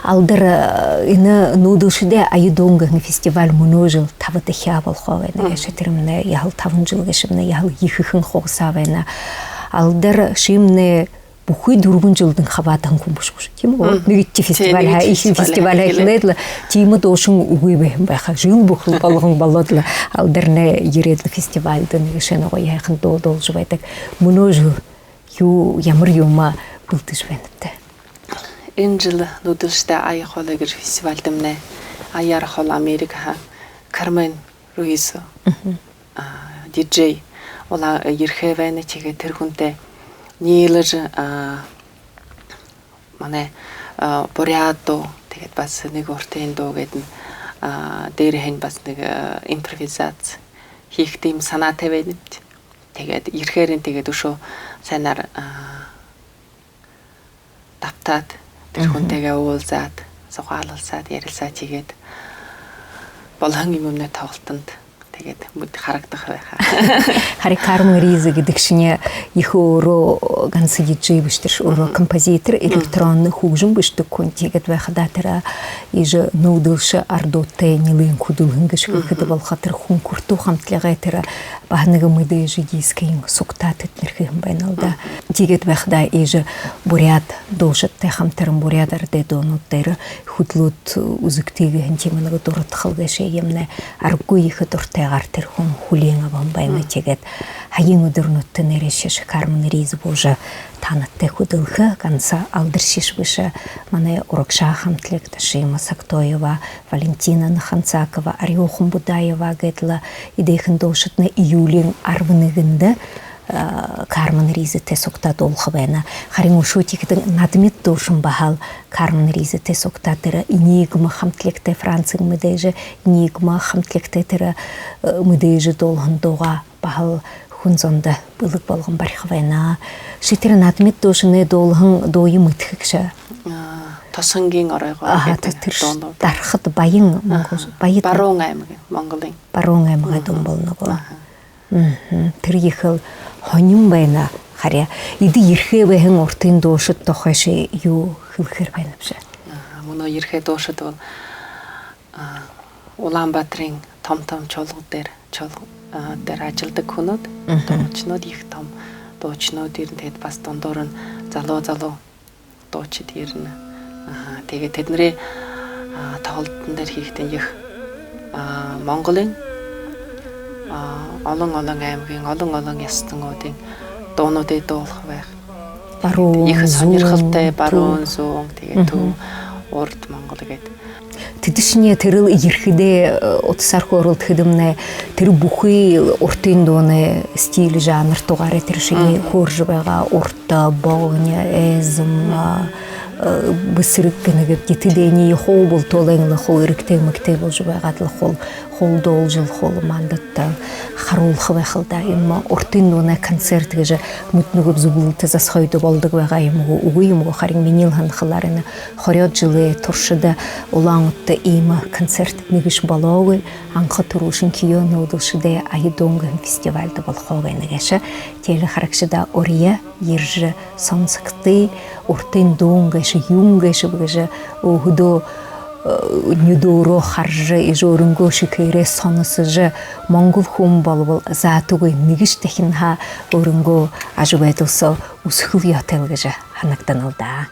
Алдар, э, энэ нүүдэлшэдэй ая дуун гэһэн фестиваль мүнөө жэл табадахяа болохо байна. Мгм. Гээшэ тэрэмнай яһала табан жэл гээшэмнай яһала ехэ һэн хугасаа байна. Алдар, шимнай бүхы дүрбэн жэлдэнь хабаадаһан хүн бэшэ гүш, тиимэ гү? Мгм. Нэгэдэхи фестиваль, тиимэ, ха, нэгэдэхи ехэ фестиваль, фестиваль ха, эхилээд лэ, тиимэ дуушан үгы байһан байха. Жэл бүхэл болгон болоод лэ, Алдарнай ерээд лэ фестивальда нэгэ шэнэ гоё һайхан дуу дуулажа байдаг. Мүнөө жэл юу, ямар юумэ бэлдэжэ байнабта? Энэ жэл нүүдэлшэдэй ая хоолой гэжэ фестивальдамнай аяар хоол Америкаһаа Кармен Руисо, мгм, а, диджей, улаа ерэхэ байна. Тиигээд тэрэ хүнтэй ниилэжэ, а, манай, а, буряад дуу, тиигээд баһа нэгэ уртын дуу гээд, а, дээрэһээнь баһа нэгэ, а, импровизаци хэхэ тиимэ һанаатай байнабди. Тиигээд ерэхээрнь тиигээд үшөө һайнаар, а, дабтаад, тэрэ, мгм, хүнтэйгээ уулзаад, зугаалалсаад, ярилсаад, тиигээд болоһон юумэмнай тоглолтондо тиигээд мүд харагдаха байха. Харин Кармен Риза гэдэгшни ехэ өөрөө ганса диджей бэшэ, тэрэ өөрөө, мгм, композитор, мгм, электронно хүгжэм бэшэдэг хүн. Тиигээд байхадаа тэрэ иижэ нүүдэлшэ арадуудтай нилыень хүдэлһэн гээшэ гэхэдэ, мгм, болохо. Тэрэ «Хүн хүртүү» хамтлагай тэрэ баһа нэгэ мэдээжэ дискын сугтаа тэдэнэр хэһэн байна лэ даа. Мгм. Тиигээд байхадаа иижэ буряад дуушадтай хамтаран буряад арадай дуунууд дээрэ хүдэлөөд үзэгты гэһэн тиимэ нэгэ дурадхал гээшэ юмнай. Аргагүй ехэ дуратайгаар тэрэ хүн хүлеэн абаһан байна. Мгм. Тиигээд һаяын үдэрнүүдтэ нээрээшье Кармен Риза буужа таанадтай хүдэлхэ. Ганса Алдаршье бэшэ, манай урагшаа хамтлагта Шима Сактоева, Валентина Наханцакова, Арюухан Будаева гээд лэ эдеэхэн дуушаднай июлиин арбан нэгэндэ, э, Кармен Ризатай сугтаа дуулаха байна. Харин үшөө тиихэдэнь Надмит дуушан баһал Кармен Ризатай сугтаа, тэрэ «Энигма» хамтлагтай, Франциин мэдээжэ «Энигма» хамтлагтай тэрэ, э, мэдээжэ дуулаһан дуугаа баһал хүн зондо бэлэг болгон бариха байна. Ши тэрэ Надмит дуушанай дуулаһан дууе мэдэхэ гүш? А, «Тосонгиин оройгоо» гэдэг дуунууд. Аха, тэ-, тэрэ дуунууд. «Дархад баян», аха, монгол, баяд. Баруун аймаг, Монголой Баруун аймагай дуун, мгм, болоно гү? Аха. Мгм. Тэрэ ехэл һонин байна. Харин эдэ ерэхэ байһан уртын дуушад тухай ши юу хэлэхээр байнабши? Аха, мүнөө ерэхэ дуушад бол, а, Улаан-Баатарын том-том чуулга дээрэ, чуулга, а, дээрэ ажалладаг хүнүүд, мгм, дуушаднууд, ехэ том дуушаднууд ерэнэ, тиигээд баһа дундуур нь залуу-залуу дуушад ерэнэ. Аха, тиигээд тэдэнэрэй, а, тоглолтон дээрэ хэхэдэнь ехэ, а, Монголой, а, олон-олон аймагай, олон-олон ёһо заншалнуудын дуунуудые дуулаха байха. Баруун, ехэ зүүн, сонирхолтой, баруун, түб, зүүн, тиигээд, мгм, түб, урда Монгол гээд. Тэдэшни тэрэл ерэхэдээ, э, утаһаар хөөрэлдэхэдэ мүнөө тэрэ бүхы урдын дуунай стиль, жанр тугаараа, тэрэшни, мгм, хөөрэжэ байгаа урда, богони, эзэм, а, э, бэсэрэг гэнэ гээбди, тэдэниие хуу бултыень лэ хуу эрэгтэй эмэгтэй боложо байгаад лэ хуу, Хуу дуул жэл хуу мандаа харуулха байхал даа. Иимэ урдын дуунай концерт гэжэ мүнөө нүгөө зүблэлтэ засхайда болодог байгаа юм гү, үгы юм гү, харин минии һанахадаа энэ хорёод жэлэй туршада Улаан-Үдэдэ иимэ концерт нэгэшье болоогүй. Анха түрүүшынхиеэ нүүдэлшэдэй «Ая дуун» гэһэн фестивальда болохоо байна гээшэ. Тиигээд лэ харагшадаа уряа ерэжэ соносогты, урдын дуун гээшэ, юун гээшэб гэжэ өөһэдөө, э, нюдөөрөө хаража, иигэжэ өөрынгөө шэхээрээ соносожо, монгол хүн болбол заатагүй нэгэшье дахин һаа өөрынгөө ажабайдал соо үзэхэл ёһотой гэжэ һанагданал даа.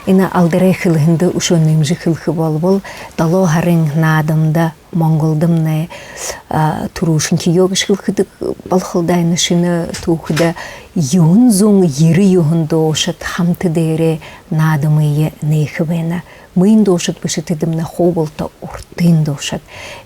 Энэ алдарай хэлэһэндэ үшөө нэмэжэ хэлэхэ болбол, долоо һарын нааданда Монголдомнай, а, түрүүшынхиеэ гэжэ хэлэхэдэ болохол даа, энэ шэнэ түүхэдэ юһэн зуун ерэн юһэн дуушад хамта дээрээ наадамые нээхэ байна. Мүн дуушад бэшэ, тэдэмнай хуу булта урдын дуушад.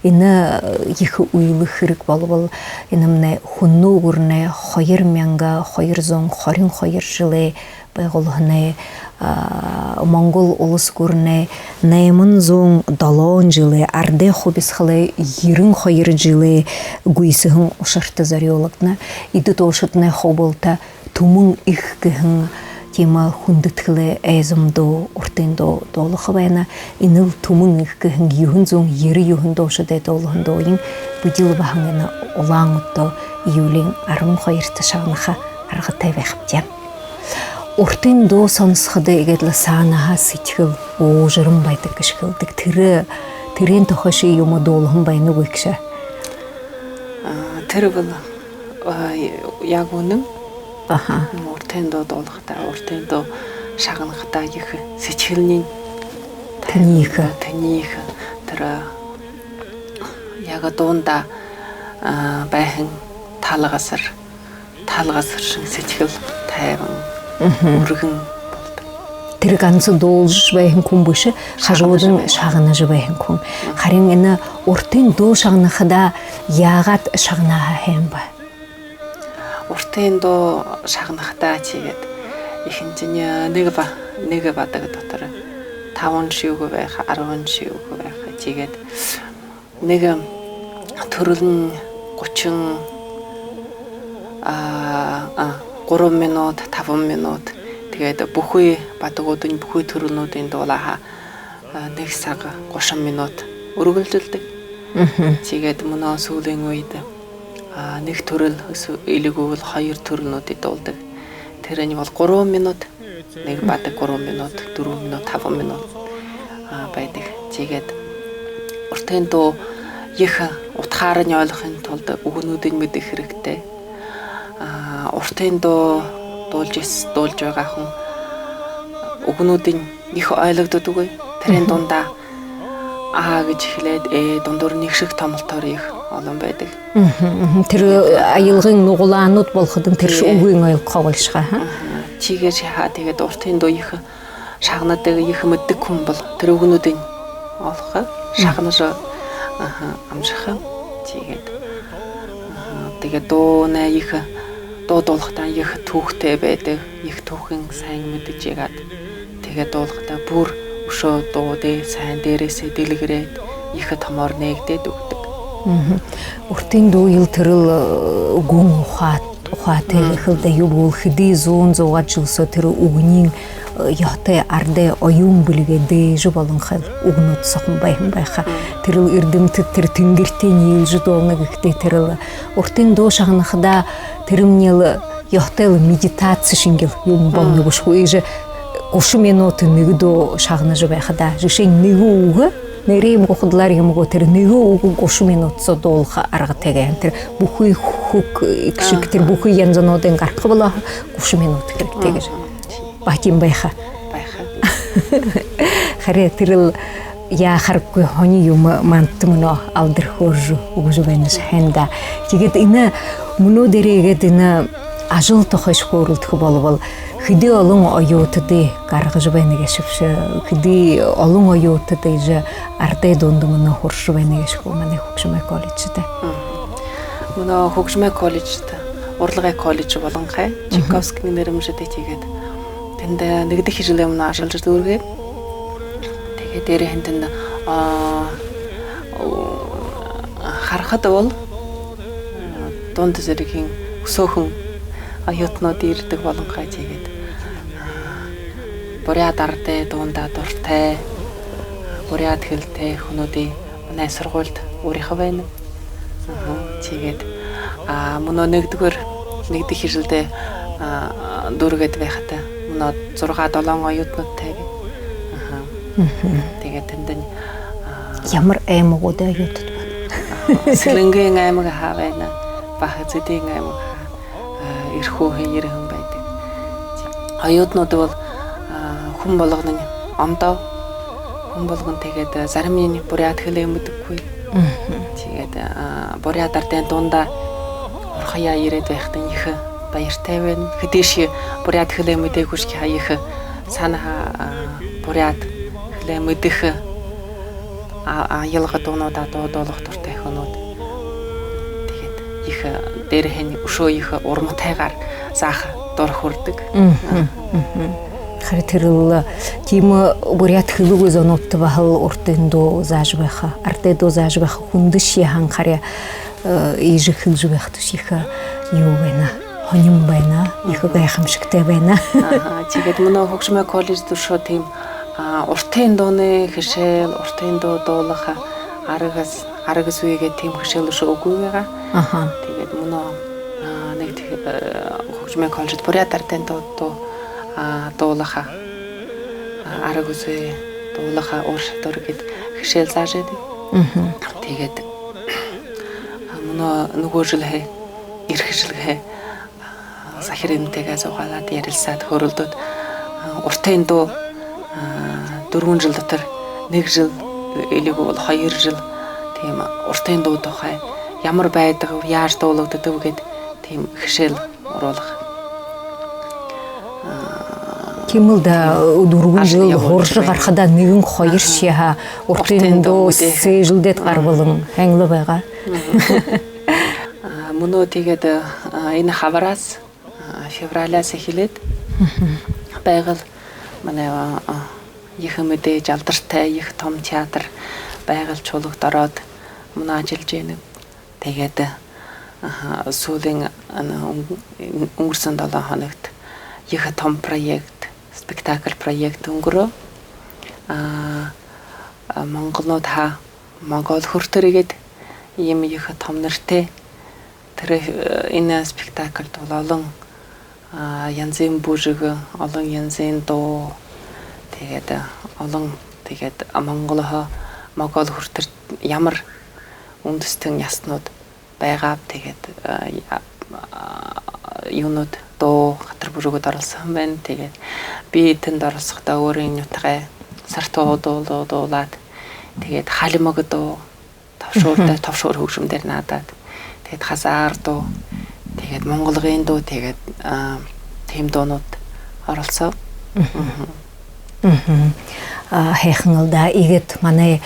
Энэ, э, ехэ үйлэ хэрэг болбол, энэмнай хүннүүд гүрэнэй хоёр мянга хоёр зуун хорин хоёр жэлэй байгуулһанай, а, Монгол улас гүрэнэй найман зуун долоон жэлэй, арадай хубисхалай ерэн хоёр жэлэй гүйсэһэн ушарта зорюулагдана. Эдэ дуушаднай хуу булта «Түмэн эх» гэһэн тиимэ хүндэтгэл эзэм дуу, урдын дуу дуулаха байна. Энэл «Түмэн эх» гэһэн юһэн зуун ерэн юһэн дуушадай дуулаһан дууень бидэл баһа энэ Улаан-Үдэдэ июлиин арбан хоёрто шагнаха аргатай байхабди. Урдын дуу соносоходо иигээд лэ саанаһаа сэдьхэл уужаран байдаг гэжэ хэлэдэг. Тэрэ, тэрээн тухай ши юумэ дуулаһан байна гү, эгшэ? А, тэрэ бол, а, яг үнэн. Аха. Урдын дуу дуулаха даа, урдын дуу шагнахадаа ехэ сэдьхэлынь тэнюун, тэнюун, тэрэ яг дуунда, а, байһан тала газар, тала газар шэнги сэдьхэл тайбан, үргэн болдог. Тэрэ ганса дуулажа байһан хүн бэшэ, хажуудань шагнажа байһан хүн. Харин энэ уртын дуу шагнахадаа яагаад шагнаха һэн бэ? Уртын дуу шагнахадаа тиигээд эхинһээнь нэгэ ба-, нэгэ бадаг дотор табан шүгэ байха, арбан шүгэ байха. Тиигээд нэгэ түрэлынь гушан, а, а, гурбан минута, табан минута. Тиигээд бүхы бадагуудынь, бүхы түрэлнүүдынь дуулаха, а, нэгэ саг гушан минута үргэлжэлдэг. Тиигээд мүнөө сүүлын үедэ, а, нэгэ түрэл, элигүүл хоёр түрэлнүүдые дуулдаг. Тэрэниинь бол гурбан минута. Нэгэ бадаг гурбан минута, дүрбэн минута, табан минута, а, байдаг. Тиигээд уртын дуу ехэ удхаарань ойлгохын тулада үгэнүүдынь мэдэхэ хэрэгтэй. А, уртын дуу дуулажа эс-, дуулажа байгаа хүн үгэнүүдынь ехэ ойлгодоггүй. Тэрэн дундаа а гэжэ хэлээд, э, дундуур нэгшэг томолтоор ехэ олон байдаг. Тэрэ аялгын нугалаанууд болоходонь тэрэшни үгыень ойлгохо болошохо, ха? Тиигээшье һаа, тиигээд уртын дуу ехэ шагнадаг, ехэ мэдэдэг хүн бол тэрэ үгэнүүдынь олохо, шагнажа, аха, амжаха. Тиигээд, аха, тиигээд дуунай ехэ, дуу дуулахадаа ехэ түүхэтэй байдаг, ехэ түүхыень сайн мэдэжэ ягаад. Тиигээд дуулахадаа бүри үшөө дуу дээрээ сайн, дээрэһээ дэлгэрээд, ехэ томоор нээгдээд үгэдэг. Уртын дууел тэрэл, э, гүн ухаа-, ухаатай ехэл даа, юу гэбэл хэды зуун зуугаад жэл соо тэрэ үгэниинь, э, ёһотой арадай оюун бэлигээ дээжэ болонхойл үгэнүүд сохон байһан байха. Тэрэл эрдэмтэд тэрэ тэнгэритэ ниилжэ дуулна гэхэдээ, тэрэл уртын дуу шагнахадаа тэрэмнил ёһотойл медитаци шэнгил юм болоно гүш хуу. Иигэжэ гушан минута нэгэ дуу шагнажа байхадаа. Жэшээнь, нэгэ үгэ, нээрээ юумэ худалаар юм гү, тэрэ нэгэ үгэ гушан минута соо дуулаха аргатай гэһэн. Тэрэ бүхы хүг, э, хэшэг, тэрэ бүхы янзануудынь гараха болоо һаа, гушан минута хэрэгтэй гэжэ. Баһа тиимэ байха. Байха. Харин тэрэл яахаргүй һонин юумэ манда мүнөө алдар хөөрэжэ үгэжэ байнаш һэн даа. Тиигээд энэ мүнөө дээрээ гээд энэ ажал тухайшье хөөрэлдэхэ болбол, хэды олон оюутадые гаргажа байна гээшэбши, хэды олон оюутад иигэжэ арадай дуунда мүнөө һуража байна гээшэ гү манай хүгжэмэй колледждэ? Мүнөө хүгжэмэй колледждэ, урлагай колледж болонхой, Чайковскиин нэрэмжэтэ, тиигээд тэндэ нэгэдэхи жэлээ мүнөө ажаллажа дүүргээд. Тиигээд дээрэһээнь тэндэ, а, харахада бол, а, дунда зэргын үсөөхэн оюутанууд ерэдэг болонхой, тиигээд, а, буряад арадай дуунда дуратай, буряад хэлэтэй хүнүүдые манай һургуулида уряха байна. Аха, тиигээд, а, мүнөө нэгэдүгээр, нэгэдэхи жэлдээ, а, дүүргээд байхада, мүнөө зургаа-долоон оюутануудтай. Аха. Тиигээд тэндэнь, а, ямар аймагуудай оюутад бэ? Сэлэнгын аймагһаа байна, баһа Зэдын аймагһаа, а, Эрхүүһээ ерэһэн байдаг. Оюутанууд бол, а, хүн болгонынь ондоо, хүн болгон, тиигээд, а, заримынь буряад хэлээ мэдэхэгүй. Тиигээд, а, буряад арадай дуунда уряхаяа ерээд байхадань ехэ баяртай байна. Хэдышье буряад хэлээ мэдээгүйшье һаа, ехэ һанаһаа, а, буряад хэлээ мэдэхэ, а, аялга дуунуудаа дуу дуулаха дуратай хүнүүд. Тиигээд ехэ, дээрэһээнь үшөө ехэ урматайгаар зааха дура хүрдэг. Харин тэрэл тиимэ буряад хэлэгүй зонуудта баһал уртын дуу заажа байха, арадай дуу заажа байха хүндэшье һаа харин, э, иигэжэ хэлэжэ байхадашье ехэ юу байна, һонин байна, ехэ гайхамшагтай байна. Аха, тиигээд мүнөө хүгжэмэй колледждэ үшөө тиимэ, а, уртын дуунай хэшээл, уртын дуу дуулаха арга, арга зүй гээд тиимэ хэшээл үшөө үгы байгаа. Аха. Тиигээд мүнөө, а, нэгэ, э, хүгжэмэй колледждэ буряад арадай дуу, дуу, а, дуулаха, а, арга зүй, дуулаха ур шадабари гээд хэшээл заажа байдаг. Тиигээд, а, мүнөө нүгөө жэлһээ, ерэхэ жэлһээ, а, Захирынтайгаа зугаалаад, ярилсаад, хөөрэлдөөд, а, Уртын дуу, а, дүрбэн жэл дотор, нэгэ жэл, элигүй бол хоёр жэл, тиимэ уртын дуу тухай, ямар байдаг, яажа дуулагддаг гээд, тиимэ хэшээл оруулха. Тиимэл даа, дүрбэн жэл һуража гарахадаа нэгэн-хоёршье һаа уртын дуу сээжэлдээд гарбалан һайн лэ байгаа. А, мүнөө тиигээд, а, энэ хабарһаа, а, февраляһаа эхилээд Байгал манай, а, а, ехэ мэдээжэ алдартай ехэ томо театр Байгал чуулгада ороод, мүнөө ажаллажа байна. Тиигээд, аха, сүүлэй, энэ үн-, үнгэрһэн долоон хоногто ехэ томо проект, спектакль проект үнгэрөө. А, а, «Монголнууд һаа Монгол хүрэтэр» гээд иимэ ехэ томо нэрэтэй. Тэрэ, э, энэ спектакльда бол олон, а, янзын бүжэг, олон янзын дуу. Тиигээд, а, олон, тиигээд, а, Монголһоо Монгол хүрэтэр ямар үндэһэтэн ясанууд байгааб, тиигээд, а, я-, а, юунууд, дуу, хатар бүжэгүүд оролсоһон байна. Тиигээд би тэндэ оролсоходоо өөрын нютагай Сартуу дуу дуулаад, тиигээд хальмаг дуу, тобшууртай, тобшуур хүгжэмдээр наадаад, тиигээд хазаар дуу, тиигээд монголгын дуу, тиигээд, а, тиимэ дуунууд оролсоо. А, һайхан лэ даа. Иигээд манай,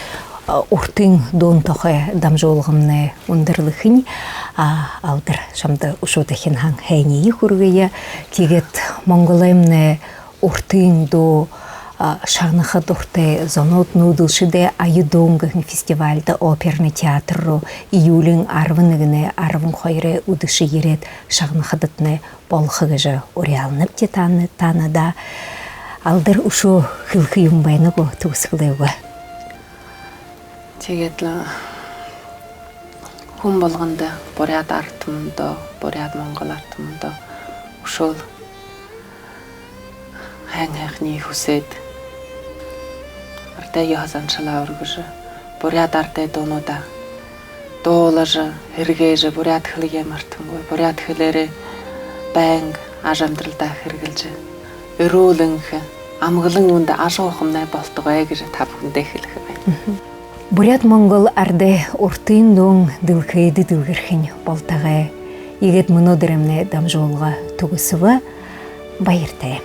а, уртын дуун тухай дамжуулгамнай үндэрлэхэнь. А, Алдар, шамда үшөө дахин һайн һайниие хүргэе. Тиигээд Монголоймнай уртын дуу, а, шагнаха дуратай зонууд нүүдэлшэдэй «Аюдуун» гэһэн фестивальда, оперный театр руу июлиин арбан нэгэнэй, арбан хоёрой үдэшэ ерээд шагнахадатнай болохо гэжэ уряалнабди таанадаа. Алдар, үшөө хэлэхэ юумэн байна гү, түгэсхэлэй үгэ? Тиигээд лэ хүн болгондо, буряад арад түмэндөө, буряад-монгол арад түмэндөө үшөөл һайн һайханиие хүсөөд, арадай ёһо заншалаа үргэжэ, буряад арадай дуунуудаа дуулажа, һэргээжэ, буряад хэлэеэ мартангүй, буряад хэлээрээ байнга ажамидаралдаа хэрэглэжэ, эрүүл энхэ, амгалан үндэһэ ажаһуухамнай болтогой гэжэ та бүхэндэ хэлэхэ байнаб. Буряад-монгол арадай уртын дуун дэлхэйдэ дэлгэрхэнь болтогой. Иигээд мүнөөдэрэймнай дамжуулга түгэсэбэ. Баяртай.